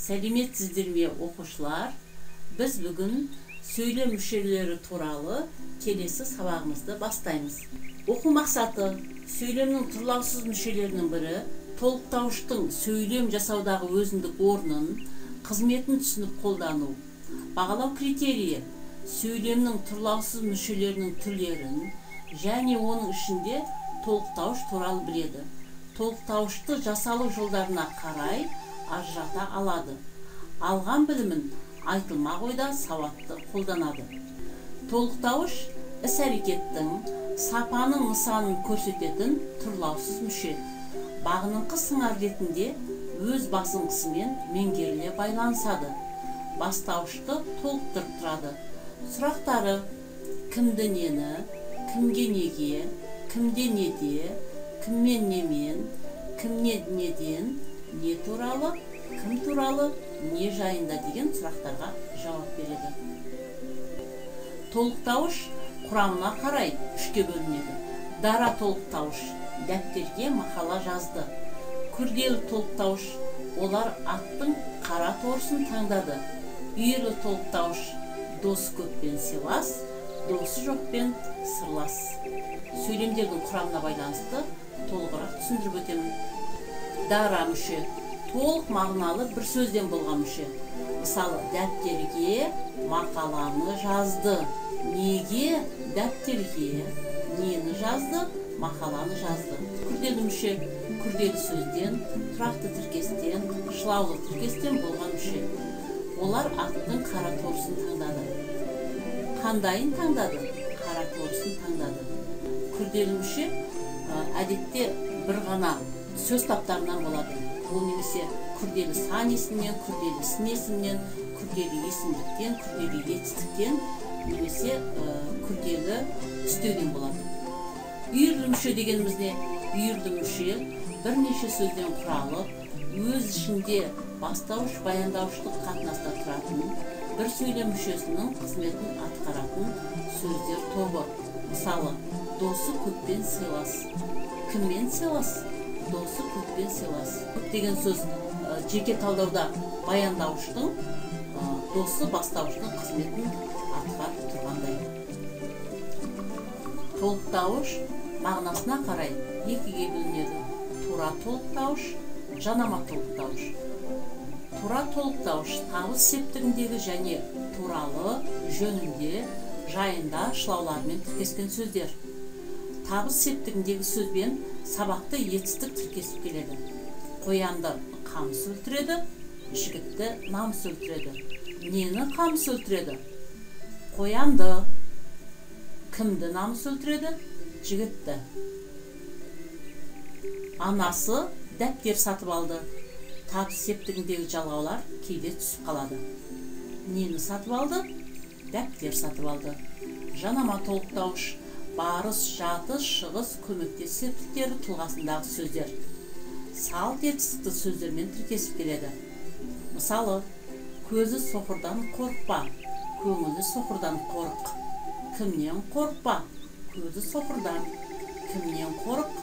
Сәлеметсіздер ме, оқушылар? Біз бүгін сөйлем мүшелері туралы келесі сабағымызды бастаймыз. Оқу мақсаты: сөйлемнің тұрлаусыз мүшелерінің бірі толықтауыштың сөйлем жасаудағы өзіндік орнын, қызметін түсініп қолдану. Бағалау критерийі: сөйлемнің тұрлаусыз мүшелерінің түрлерін және оның ішінде толықтауыш туралы біледі. Толықтауышты жасалу жолдарына қарай ажырата алады. Алған білімін айтылмақ ойда сауатты қолданады. Толықтауыш іс-әрекеттің, сапаның нысанын көрсететін тұрлаусыз мүше. Бағыныңқы сыңар ретінде өз басынқысымен меңгеріле байланысады. Бастауышты толықтырып тұрады. Сұрақтары: кімді нені, кімге неге, кімде неде, кіммен немен, кімнен неден, не туралы, кім туралы, не жайында деген сұрақтарға жауап береді. Толықтауыш құрамына қарай үшке бөлінеді. Дара толықтауыш: дәптерге мақала жазды. Күрделі толықтауыш: олар аттың қара торысын таңдады. Үйірлі толықтауыш: досы көппен сыйлас, досы жоқпен сырлас. Сөйлемдердің құрамына байланысты толығырақ түсіндіріп өтемін. Дара мүше толық мағыналы бір сөзден болған мүше. Мысалы, дәптерге мақаланы жазды. Неге дәптерге нені жазды? Мақаланы жазды. Күрделі мүше күрделі сөзден, тұрақты тіркестен, шылаулы тіркестен болған мүше. Олар аттың қара торысын таңдады. Қандайын таңдады? Қара торысын таңдады. Күрделі мүше әдетте бір ғана сөз таптарынан болады. Ол немесе күрделі сан есімнен, күрделі сын есімнен, күрделі есімдіктен, күрделі етістіктен, немесе күрделі үстеуден болады. Үйірлі мүше дегеніміз не? Үйірлі мүше бірнеше сөзден құралып, өз ішінде бастауыш баяндауыштық қатынаста тұратын, бір сөйлем мүшесінің қызметін атқаратын сөздер тобы. Мысалы, досы көппен сыйлас. Кіммен сыйлас? Досы көппен сыйлас. Көп деген сөз жеке талдауда баяндауыштың, досы бастауыштың қызметін атқарып тұрғандай. Толықтауыш мағынасына қарай екіге бөлінеді. Тура толықтауыш, жанама толықтауыш. Тура толықтауыш табыс септігіндегі және туралы, жөнінде, жайында шылаулармен тіркескен сөздер. Табыс септігіндегі сөзбен сабақты етістік тіркесіп келеді. Қоянды қамыс өлтіреді, жігітті намыс өлтіреді. Нені қамыс өлтіреді? Қоянды. Кімді намыс өлтіреді? Жігітті. Анасы дәптер сатып алды. Табыс септігіндегі жалғаулар кейде түсіп қалады. Нені сатып алды? Дәптер сатып алды. Жанама толықтауыш барыс, жатыс, шығыс, көмектес септіктері тұлғасындағы сөздер. Салт етістікті сөздермен тіркесіп келеді. Мысалы, көзі соқырдан қорықпа, көңілі соқырдан қорық. Кімнен қорықпа? Көзі соқырдан. Кімнен қорық?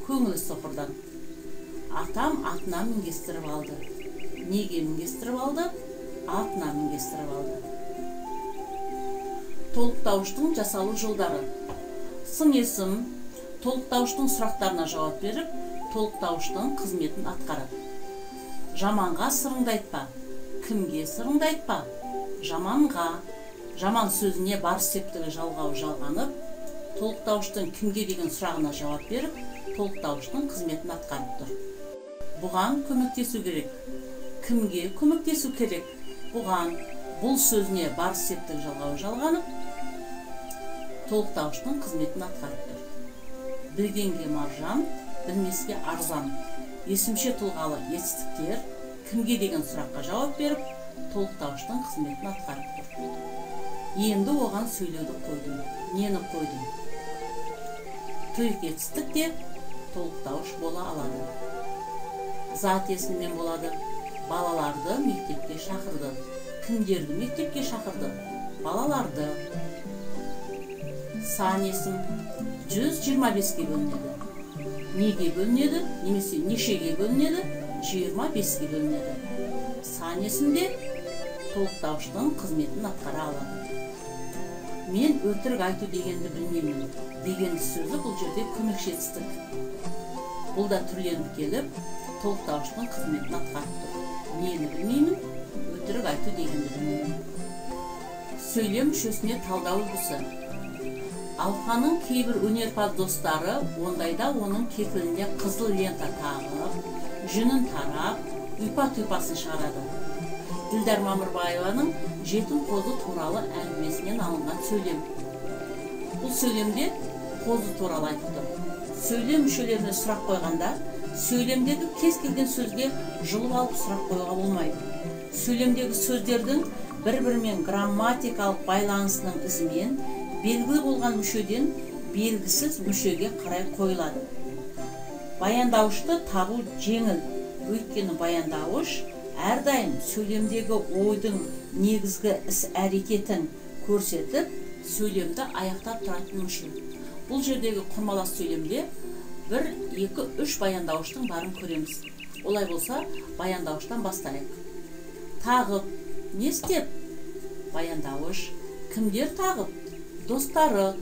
Көңілі соқырдан. Атам атына мінгестіріп алды. Неге мінгестіріп алды? Атына мінгестіріп алды. Толықтауыштың жасалу жолдары. Сын есім толықтауыштың сұрақтарына жауап беріп, толықтауыштың қызметін атқарады. Жаманға сырыңды айтпа. Кімге сырыңды айтпа? Жаманға. Жаман сөзіне барыс септігі жалғау жалғанып, толықтауыштың кімге деген сұрағына жауап беріп, толықтауыштың қызметін атқарып тұр. Бұған көмектесу керек. Кімге көмектесу керек? Бұған. Бұл сөзіне барыс септігі жалғау жалғанып, толықтауыштың қызметін атқарып тұр. Білгенге маржан, білмеске арзан. Есімше тұлғалы етістіктер кімге деген сұраққа жауап беріп, толықтауыштың қызметін атқарып тұр. Енді оған сөйлеуді қойдым. Нені қойдым? Тұйық етістік те толықтауыш бола алады. Зат есіммен болады. Балаларды мектепке шақырды. Кімдерді мектепке шақырды? Балаларды. Сан есім 125-ке бөлінеді. Неге бөлінеді? Немесе нешеге бөлінеді? 25-ке бөлінеді. Сан есімде толықтауыштың қызметін атқара алады. Мен өтірік айту дегенді білмеймін деген сөзі бұл жерде көмекші етістік. Бұл да түрленіп келіп, толықтауыштың қызметін атқарып тұр. Нені білмеймін? Өтірік айту дегенді білмеймін. Сөйлем мүшесіне талдау үлгісі. Алқаның кейбір өнерпаз достары ондайда оның кекіліне қызыл лента тағып, жүнін тарап, ұйпа-тұйпасын шығарады. Ділдар Мамырбаеваның жетім қозы туралы әңгімесінен алынған сөйлем. Бұл сөйлемде қозы туралы айтып тұр. Сөйлем мүшелеріне сұрақ қойғанда, сөйлемдегі кез келген сөзге жұлып алып сұрақ қоюға болмайды. Сөйлемдегі сөздердің бір-бірімен грамматикалық байланысының ізімен белгілі болған мүшеден белгісіз мүшеге қарай қойылады. Баяндауышты табу жеңіл, өйткені баяндауыш әрдайым сөйлемдегі ойдың негізгі іс-әрекетін көрсетіп, сөйлемді аяқтап тұратын мүше. Бұл жердегі құрмалас сөйлемде 1, 2, 3 баяндауыштың барын көреміз. Олай болса, баяндауыштан бастайық. Тағып, не істеп? Баяндауыш. Кімдер тағып? Достары.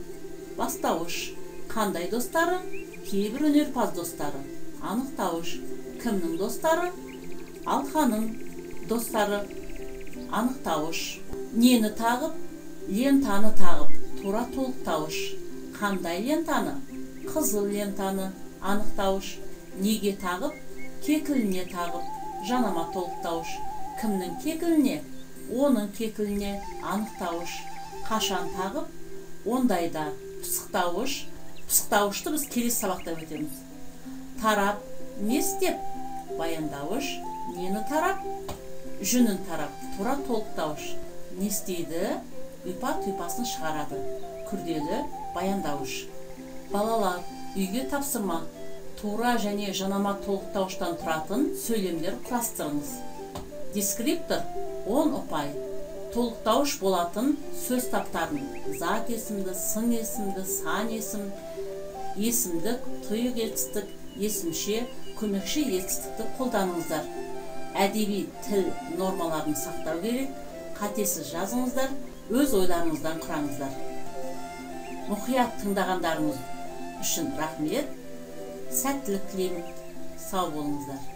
Бастауыш. Қандай достары? Кейбір өнерпаз достары. Анықтауыш. Кімнің достары? Алқаның достары. Анықтауыш. Нені тағып? Лентаны тағып. Тура толықтауыш. Қандай лентаны? Қызыл лентаны. Анықтауыш. Неге тағып? Кекіліне тағып. Жанама толықтауыш. Кімнің кекіліне? Оның кекіліне. Анықтауыш. Қашан тағып? Ондайда. Пысықтауыш. Пысықтауышты біз келесі сабақта өтеміз. Тарап. Не істеп? Баяндауыш. Нені тарап? Жүнін тарап. Тура толықтауыш. Не істейді? Ұйпа-тұйпасын шығарады. Күрделі баяндауыш. Балалар, үйге тапсырма. Тура және жанама толықтауыштан тұратын сөйлемдер құрастырыңыз. Дескриптор 10 ұпай. Толықтауыш болатын сөз таптарын зат есімді, сын есімді, сан есім, есімдік, тұйық етістік, есімше, көмекші етістікті қолданыңыздар. Әдеби тіл нормаларын сақтау керек. Қатесіз жазыңыздар, өз ойларыңыздан құраңыздар. Мұқият тыңдағандарыңыз үшін рахмет. Сәттілік тілеймін. Сау болыңыздар.